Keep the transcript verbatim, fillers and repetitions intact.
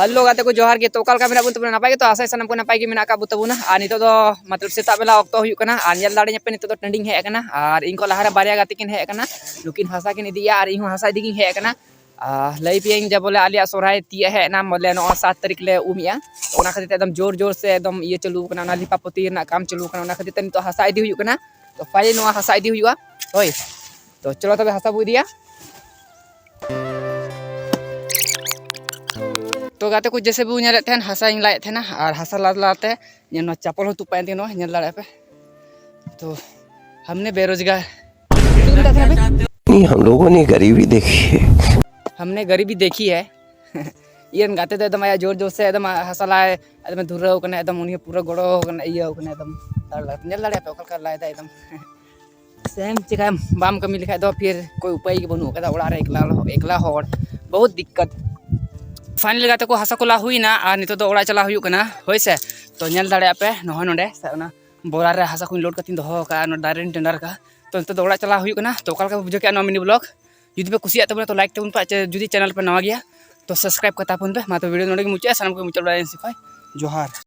Hello ᱜᱟᱛᱮ ᱠᱚ, ᱡᱚᱦᱟᱨ ᱜᱮ᱾ ᱛᱚ ᱚᱠᱟ ᱞᱮᱠᱟ ᱢᱮᱱᱟᱜ ᱵᱚᱱ ᱛᱟᱵᱚᱱᱟ? ᱱᱟᱯᱟᱭ ᱜᱮᱛᱚ? ᱟᱥᱟᱭ ᱥᱟᱱᱟᱢ ᱠᱚ ᱱᱟᱯᱟᱭ ᱜᱮ ᱢᱮᱱᱟᱜ ᱟᱠᱟᱫ ᱵᱚ ᱛᱟᱵᱚᱱᱟ᱾ ᱟᱨ ᱱᱤᱛᱚᱜ ᱫᱚ ᱢᱚᱛᱞᱚᱵ ᱥᱮᱛᱟᱜ ᱵᱮᱞᱟ ᱚᱠᱛᱚ ᱦᱩᱭᱩᱜ ᱠᱟᱱᱟ, ᱟᱨ ᱧᱮᱞ ᱫᱟᱲᱮᱭᱟᱜ ᱯᱮ ᱱᱤᱛᱚᱜ ᱫᱚ ᱴᱟᱺᱰᱤᱧ ᱦᱮᱡ ᱟᱠᱟᱱᱟ᱾ ᱟᱨ ᱤᱧ ᱠᱚ ᱞᱟᱦᱟᱨᱮ ᱵᱟᱨᱭᱟ ᱜᱟᱛᱮ ᱠᱤᱱ ᱦᱮᱡ ᱟᱠᱟᱱᱟ, ᱱᱩᱠᱤᱱ ᱦᱟᱥᱟ ᱠᱤᱱ ᱤᱫᱤᱭᱟ ᱟᱨ ᱤᱧ ᱦᱚᱸ ᱦᱟᱥᱟ ᱤᱫᱤ ᱜᱤᱧ ᱦᱮᱡ ᱟᱠᱟᱱᱟ᱾ ᱟᱨ ᱞᱟᱹᱭ ᱯᱮᱭᱟᱹᱧ ᱡᱮ ᱵᱚᱞᱮ ᱟᱞᱮᱭᱟᱜ ᱥᱚᱨᱦᱟᱭ ᱛᱤᱭᱟᱹᱜ ᱦᱮᱡ ᱮᱱᱟ, ᱵᱚᱞᱮ ᱱᱚᱜᱼᱚᱭ ᱥᱟᱛ ᱛᱟᱹᱨᱤᱠᱷ ᱞᱮ ᱩᱢᱮᱜᱼᱟ᱾ ᱛᱚ ᱚᱱᱟ ᱠᱷᱟᱹᱛᱤᱨ ᱛᱮ ᱮᱠᱫᱚᱢ ᱡᱳᱨ ᱡᱳᱨ ᱥᱮ ᱮᱠᱫᱚᱢ ᱤᱭᱟᱹ ᱪᱟᱹᱞᱩ ᱟᱠᱟᱱᱟ, ᱚᱱᱟ ᱞᱤᱯᱟ ᱯᱚᱛᱤ ᱨᱮᱱᱟᱜ ᱠᱟᱢ ᱪᱟᱹᱞᱩ ᱟᱠᱟᱱᱟ, ᱚᱱᱟ ᱠᱷᱟᱹᱛᱤᱨ ᱛᱮ ᱱᱤᱛᱚᱜ ᱦᱟᱥᱟ ᱤᱫᱤ ᱦᱩᱭᱩᱜ ᱠᱟᱱᱟ᱾ ᱛᱚ ᱯᱟᱭᱞᱮ ᱱᱚᱣᱟ ᱦᱟᱥᱟ ᱤᱫᱤ ᱦᱩᱭᱩᱜᱼᱟ᱾ ᱦᱳᱭ, ᱛᱚ ᱪᱚᱞᱚ ᱛᱚᱵᱮ ᱦᱟᱥᱟ ᱵᱚ ᱤᱫᱤᱭᱟ᱾ ᱛᱚ ᱜᱟᱛᱮ ᱠᱚ, ᱡᱮᱥᱮ ᱵᱚ ᱧᱮᱞᱮᱫ ᱛᱟᱦᱮᱱ, ᱦᱟᱥᱟᱧ ᱞᱟᱭᱮᱫ ᱛᱟᱦᱮᱱᱟ, ᱟᱨ ᱦᱟᱥᱟ ᱞᱟ ᱞᱟᱛᱮ ᱧᱮᱞ ᱱᱚᱣᱟ ᱪᱟᱯᱚᱞ ᱦᱚᱸ ᱛᱩᱫ ᱯᱟᱭᱮᱱ ᱛᱤᱧᱟ, ᱱᱚᱣᱟ ᱧᱮᱞ ᱫᱟᱲᱮᱭᱟᱜᱼᱟ ᱯᱮ᱾ ᱛᱚ ᱦᱟᱢᱱᱮ ᱵᱮᱨᱳᱡᱽᱜᱟᱨ, ᱪᱮᱫ ᱢᱮᱛᱟᱜ ᱛᱟᱦᱮᱱᱟ ᱯᱮ? नहीं, हम लोगों ने गरीबी देखी है। हमने गरीबी देखी है। ᱤᱭᱟᱹ ᱜᱟᱛᱮ ᱫᱚ ᱮᱠᱫᱚᱢ ᱟᱭᱟᱜ ᱡᱳᱨ ᱡᱳᱨ ᱥᱮ ᱮᱠᱫᱚᱢ ᱦᱟᱥᱟ ᱞᱟᱭ ᱮᱠᱫᱚᱢ ᱫᱷᱩᱨᱟᱹᱣ ᱠᱟᱱᱟ, ᱮᱠᱫᱚᱢ ᱩᱱᱤ ᱦᱚᱸ ᱯᱩᱨᱟᱹ ᱜᱚᱲᱚ ᱠᱟᱱᱟ, ᱤᱭᱟᱹ ᱠᱟᱱᱟ ᱮᱠᱫᱚᱢ᱾ ᱧᱮᱞ ᱫᱟᱲᱮᱭᱟᱜ ᱯᱮ ᱚᱠᱟ ᱞᱮᱠᱟ ᱞᱟᱭ ᱫᱟ ᱮᱠᱫᱚᱢ᱾ ᱥᱮᱢ ᱪᱤᱠᱟᱹᱭᱟᱢ, ᱵᱟᱢ ᱠᱟᱹᱢᱤ ᱞᱮᱠᱷᱟᱡ ᱫᱚ ᱯᱷᱤᱨ ᱠᱳᱭ ᱩᱯᱟᱭ ᱜᱮ ᱵᱟᱹᱱᱩᱜ ᱟᱠᱟᱫᱟ, ᱚᱲᱟᱜ ᱨᱮ ᱮᱠᱞᱟ, ᱮᱠᱞᱟ ᱦᱚᱲ, ᱵᱚᱦᱩᱛ ᱫᱤᱠᱠᱟᱛ᱾ ᱯᱷᱟᱭᱱᱟᱞ ᱜᱟᱛᱮ ᱠᱚ, ᱦᱟᱥᱟ ᱠᱚ ᱞᱟ ᱦᱩᱭᱱᱟ ᱟᱨ ᱱᱤᱛᱚᱜ ᱫᱚ ᱚᱲᱟᱜ ᱪᱟᱞᱟᱣ ᱦᱩᱭᱩᱜ ᱠᱟᱱᱟ, ᱦᱳᱭ ᱥᱮ᱾ ᱛᱚ ᱧᱮᱞ ᱫᱟᱲᱮᱭᱟᱜ ᱯᱮ ᱱᱚᱜᱼᱚᱭ ᱱᱚᱰᱮ ᱥᱮ ᱚᱱᱟ ᱵᱚᱨᱟ ᱨᱮ ᱦᱟᱥᱟ ᱠᱚᱧ ᱞᱳᱰ ᱠᱟᱛᱮᱧ ᱫᱚᱦᱚ ᱟᱠᱟᱫᱼᱟ, ᱱᱚᱰᱮ ᱫᱟᱨᱮ ᱨᱮᱧ ᱴᱮᱸᱰᱟᱨ ᱟᱠᱟᱫᱼᱟ᱾ ᱛᱚ ᱱᱤᱛᱚᱜ ᱫᱚ ᱚᱲᱟᱜ ᱪᱟᱞᱟᱣ ᱦᱩᱭᱩᱜ ᱠᱟᱱᱟ᱾ ᱛᱚ ᱚᱠᱟ ᱞᱮᱠᱟ ᱯᱮ ᱵᱩᱡᱷᱟᱹᱣ ᱠᱮᱫᱼᱟ ᱱᱚᱣᱟ ᱢᱤᱱᱤ ᱵᱞᱚᱜ? ᱡᱩᱫᱤ ᱯᱮ ᱠᱩᱥᱤᱭᱟᱜ ᱛᱟᱵᱚᱱᱟ ᱛᱚ ᱞᱟᱭᱤᱠ ᱛᱟᱵᱚᱱ ᱯᱮ, ᱟᱨ ᱡᱩᱫᱤ ᱪᱮᱱᱮᱞ ᱯᱮ ᱱᱟᱣᱟ ᱜᱮᱭᱟ ᱛᱚ ᱥᱟᱵᱥᱠᱨᱟᱭᱤᱵ ᱠᱟᱛᱟ ᱵᱚᱱ ᱯᱮ᱾ ᱢᱟ ᱛᱚ ᱵᱷᱤᱰᱤᱭᱳ ᱱᱚᱰᱮ ᱜᱮ ᱢᱩᱪᱟᱹᱫ, ᱥᱟᱱᱟᱢ ᱠᱚ ᱢᱩᱪᱟᱹᱫ ᱵᱟᱲᱟᱭᱮᱱ ᱥᱮ ᱠᱷᱚᱡ ᱡᱚᱦᱟᱨ᱾